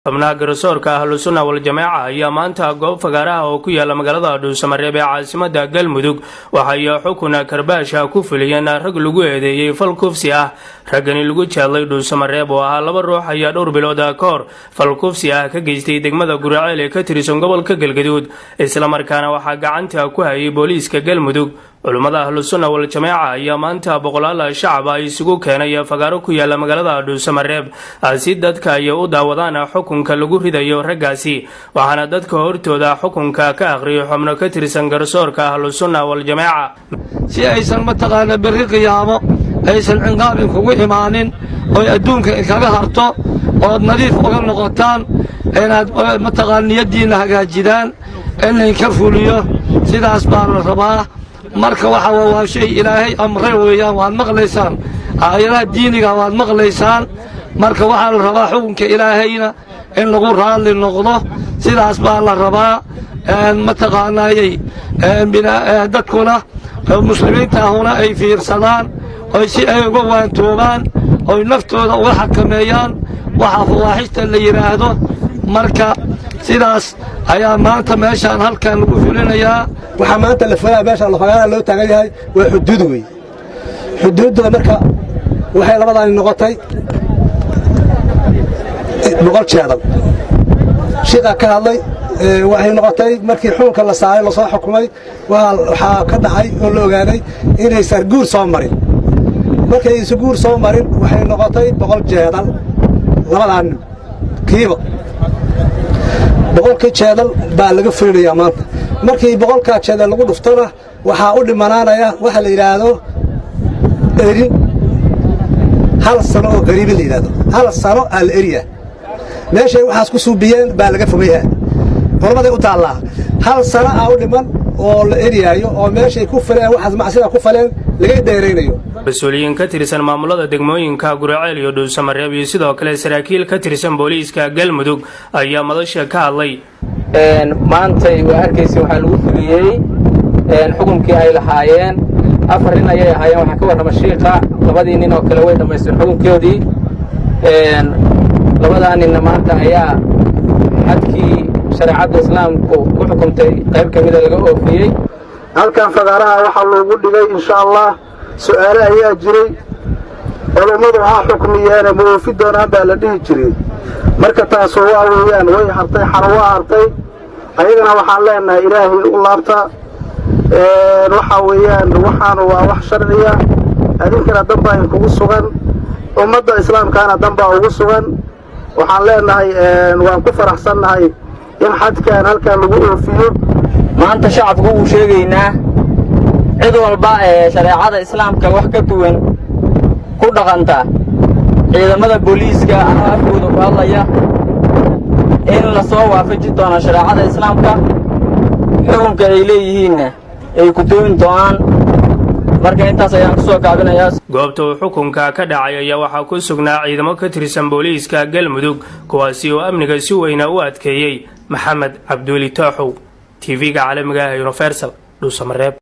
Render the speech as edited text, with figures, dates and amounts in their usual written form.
Xubnaha garsoorka Ahlu Sunna Waljamaaca ayaa maanta goob fagaaraha oo ku yaala magaalada Dhuusamareeb ee caasimada Galmudug waxay xukun karbaasha ku fuliyeen rag lagu eedeeyey fal kufsi ah. Raggani lagu jeedlay Dhuusamareeb oo ahaa laba ruux ayaa dhowr bilood ka hor fal kufsi ah ka geystay degmada Guriceel ee ka tirsan gobolka Galgaduud, islamarkaana waxaa gacanta ku hayay booliiska Galmudug. Culummada Ahlu Sunna Waljamaaca ayaa maanta boqolaal shacab ah isugu keenay fagaaro ku yaala magaalada Dhuusamareeb si dadka ay u daawadaan xukunka lagu ridayo raggaasi, waxaana dadka hortooda xukunka ka aqriyay xubno ka tirsan garsoorka Ahlu Sunna Waljamaaca. Si aysan, mataqaana, berri qiyaamo aysan cinqaabin kugu imaanin, oy adduunka inkaga harto ood nadiif uga noqotaan, inaad, mataqaana, niyaddiinna hagaajidaan in laynka fuliyo, sidaas baa la rabaa. Marka waxa waa shay Ilaahay amray weeyaan. Waad maqlaysaan aayadaha diiniga, waad maqlaysaan. Marka waxaa la rabaa xukunka Ilaahayna in lagu raalli noqdo, sidaas baa la rabaa. Mataqaanaayey, dadkuna muslimiinta ahuna ay fiirsadaan oy si ay uga waantoobaan oy naftooda uga xakameeyaan waxa fawaaxishta la yidhaahdo. Marka sidaas ayaa maanta meeshaan halkan lagu fulinayaa. Waxaa maanta la fulaa, meesha fagaaraha loo taagan yahay, waa xuduud wey. Xuduuddooda marka waxay labadaani noqotay 100 jeedal. Shiiqaa ka hadlay. Waxay noqotay markii xukunka la saaray, lasoo xukumay, waxaa ka dhacay oo la ogaaday inaysan guur soo marin. Markaysan guur soo marin, waxay noqotay 100 jeedal labadaa nin kiiba. 100-kii jeedal baa laga fulinayaa maanta. Markii 100-kaa jeedal lagu dhuftona, waxaa u dhimanaanaya waxa la yidhaahdo erin, hal sano oo qariibin la yidhahdo. Hal sano aa la eriyaa. Meeshay waxaas ku suubiyeen baa laga fogeyaa, culammaday u taallaa. Hal sano aa u dhiman oo la eryaayo, oo meeshay ku faleen waxaas macsida ku faleen laga dheeraynayo. Mas-uuliyiin ka tirsan maamulada degmooyinka Guriceel iyo Dhuusamareeb iyo sidoo kale saraakiil ka tirsan booliiska Galmudug ayaa madasha ka hadlay. Maantay waa arkaysa, waxaa lagu fuliyey xukunkii ay lahaayeen. Afar nin ayay ahaayeen. Waxaa ka warrama shiiqa. Labadii nin oo kale way dhammaysteen xukunkoodii. Labadaa ninna maanta ayaa xadkii shareecadda Islaamku ku xukumtay qayb ka mida laga oofiyey. Halkan fagaaraha waxaa loogu dhigay, insha Allah, su'aale ayaa jiray. Culummadu ha xukmiyeene, ma oofi doonaan baa la dhihi jiray. Marka taasu waa weeyaan, way hartay, xaro waa hartay. Ayagana waxaan leenahay, Ilaahay u laabta. Waxaa weeyaan, waxaanu waa wax sharciya. Adinkana danbaa inkugu sugan, ummadda Islaamkaana danbaa ugu sugan. Waxaan leenahay, waan ku faraxsannahay in xadkan halkan lagu oofiyo. Maanta shacabku wuu sheegaynaa, cid walba ee shareecada Islaamka wax ka duwan ku dhaqanta, ciidamada booliiska anoo afkooda ku hadlaya, in la soo waafaji doono shareecada Islaamka, xukunka ay leeyihiinna ay ku tooyin doonaan. Marka intaas ayaan ku soo gaabinayaa. Goobta uu xukunka ka dhacay ayaa waxaa ku sugnaa ciidamo ka tirsan booliiska Galmudug, kuwaasi oo amniga si weyna u adkeeyey. Maxamed Cabduuli Tooxow, TV-ga caalamiga ah Universal, Dhuusamareeb.